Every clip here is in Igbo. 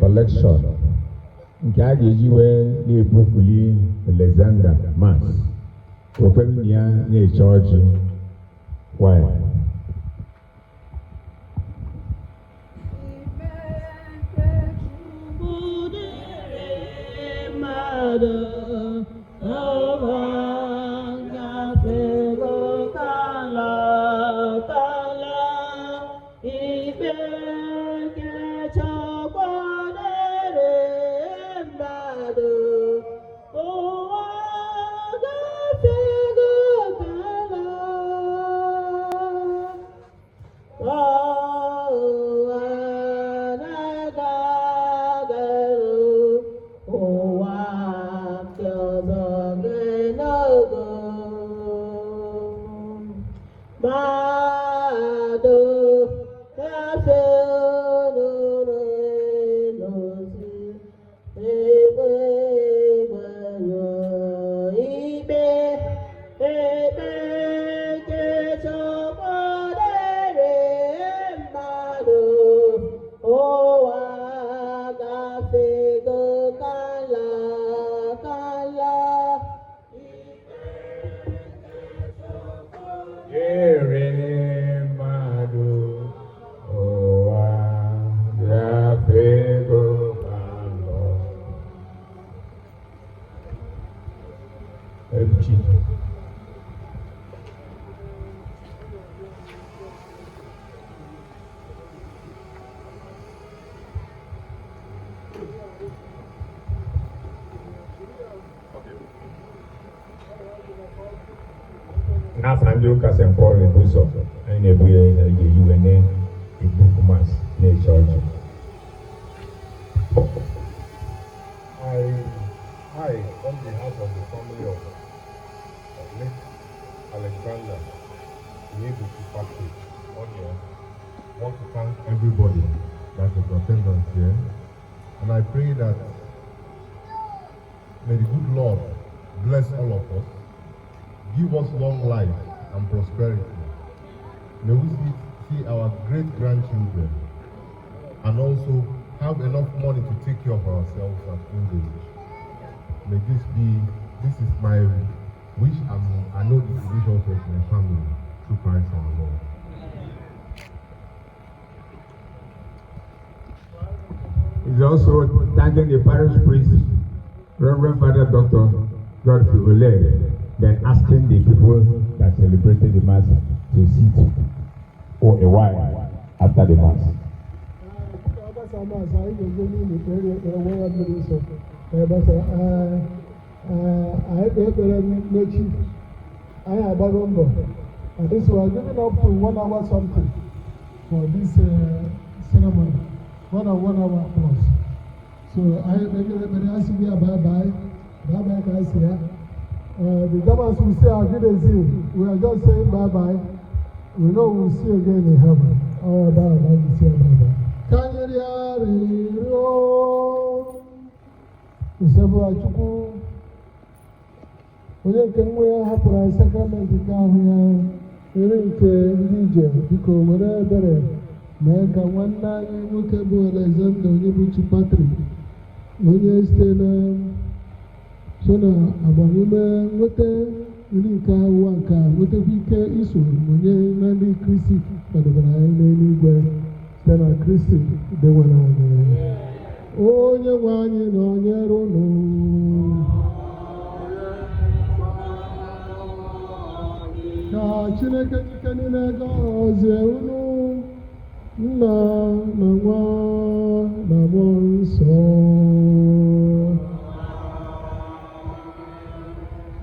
collection nke a ga-eji wee na-ebupụli Alexander Mass okwe na ya na-eche ọjị waya. Ere mmadụ ụwa gafego alọ. Ebuchi. N'afọ ndị ụka St. Paul na-ebu ụzọ anyị na-ebu ya ihe anyị ga-eji wee na-ebupụ Mass na-eche ọjị. I, on behalf of the family of late Alexander Onyebuchi Patrick Onyia, want to thank everybody that is in attendance here. And I pray that may the good Lord bless all of us, give us long life and prosperity. May we see our great grandchildren and also have enough money to take care of ourselves at old age. May this be, this is my wish, and I know this is the wish also of my family, through Christ our Lord. He's also thanking the parish priest, Reverend Father Dr. Godfrey Olere, then asking the people that celebrated the Mass to sit for a while after the Mass. Agbasa Mass, anyị ga-eje n'ili kpere ekpere wee ya mmiri nsọ. Gbasa anyị kpee ekpere mmechi. Anyị agbago mbọ. At least we are giving up to 1 hour something for this ceremony. More than 1 hour plus. So anyị kpegere ekpere asị gị ya bye bye. Bye bye ka anyị si ya. The Germans will say Auf Wiedersehen. We are just saying bye bye. We know we'll see again in heaven. Oh, bye bye. We say bye bye. Ka anyị rịọ arịrịọ. Osebụrụwa Chukwu, onye nke nwa ya hapụrụ anyị sakramenti nke ahụ ya, nri nke ndị ije, biko were ebere mee ka nwanne anyị nwoke bụ Alexander Onyebuchi Patrick, onye site na so na agbamume nweta nri nke ụwa nke a, nwetakwa ike iso nọnye na ndị Kristi kwadobere anyị n'eluigwe, site na Kristi Dinwenụ anyị. Onye nwe anyị nọnyere unu. Ka Chineke ike niile gọzie unu, Nna na Nwa na Mmụọ Nsọ.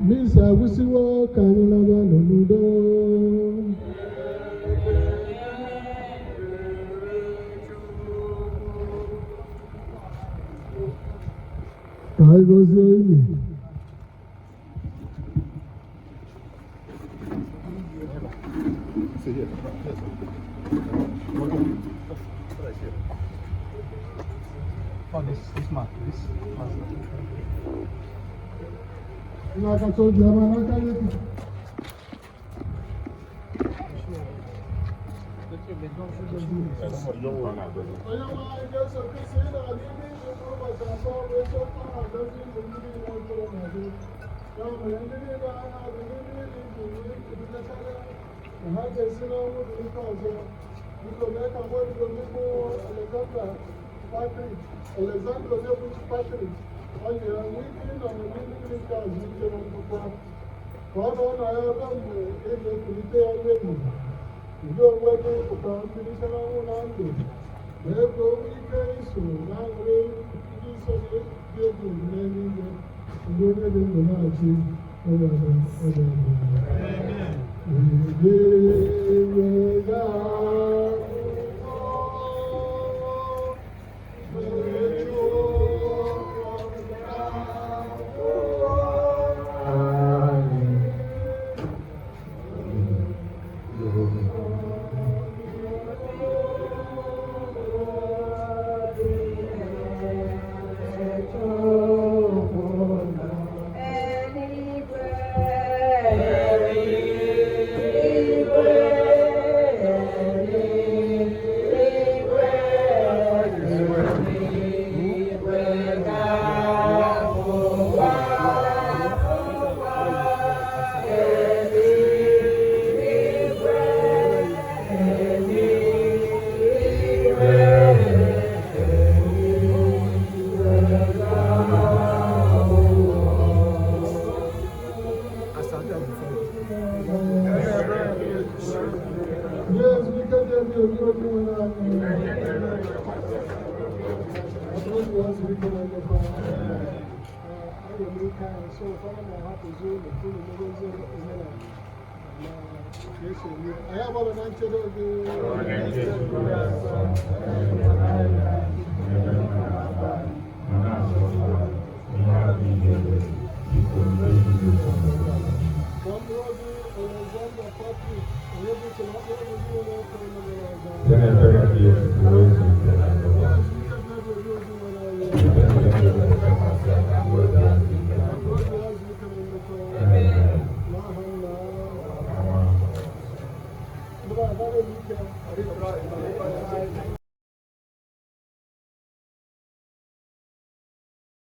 Misa agwụsịwo, ka anyị laba nọ n'udo. Ka anyị gọzie ili. Sit here. Yes, sir. What I say? Oh, this man, this man. Ndị akacha obiọma n'aka gị. Onye nwe anyị Jesu Kristi, ị na-adị ime izu mkpụrụ ụbọchị atọ wee chọta agọzi ndụ ndị niile kwere na gị. Ya mere ndị niile a na-adị n'ime ili ji wee kwupụtakarịa na ha ga-esi n'ọnwụ bilite ọzọ. Biko mee ka nwa odibo gị bụ Alexander Patrick, Alexander Onyebuchi Patrick, ọ ji ya nwee ike ịnọ n'ime ili nke azụ ike na ndokwa. Ka ọ nọ na ya ruo mgbe e ga-ekulite ya n'ebube. Gị onwe gị pụtara mbilite n'ọnwụ na ndụ, mee ka o nwee ike iso na-aṅụrị ndị nsọ gị dị egwu n'eluigwe, mgbe onye dị ndụ na-achị oge oge. Eluigwe Nye ezumike dị ebi ebi obi nwere anyị. Ọ bụrụ na ya zuru ike na ndokwa, a ga-eme ike ahụ. So ụfọdụ na-ahapụzi ụlọ unu mebezie omenala na ka esi eme ya. Anyị agbaba na nchedo gị. Ka mkpụrụ obi Alexander Patrick Onyebuchi na mkpụrụ obi niile kwere n'oge gara aga. Nye ezumike dị ebi ebi obi nwere anyị. Mkpụrụ obi ya zuru ike na ndokwa. N'aha Nna. Ndị be anyị, agaghị m ike.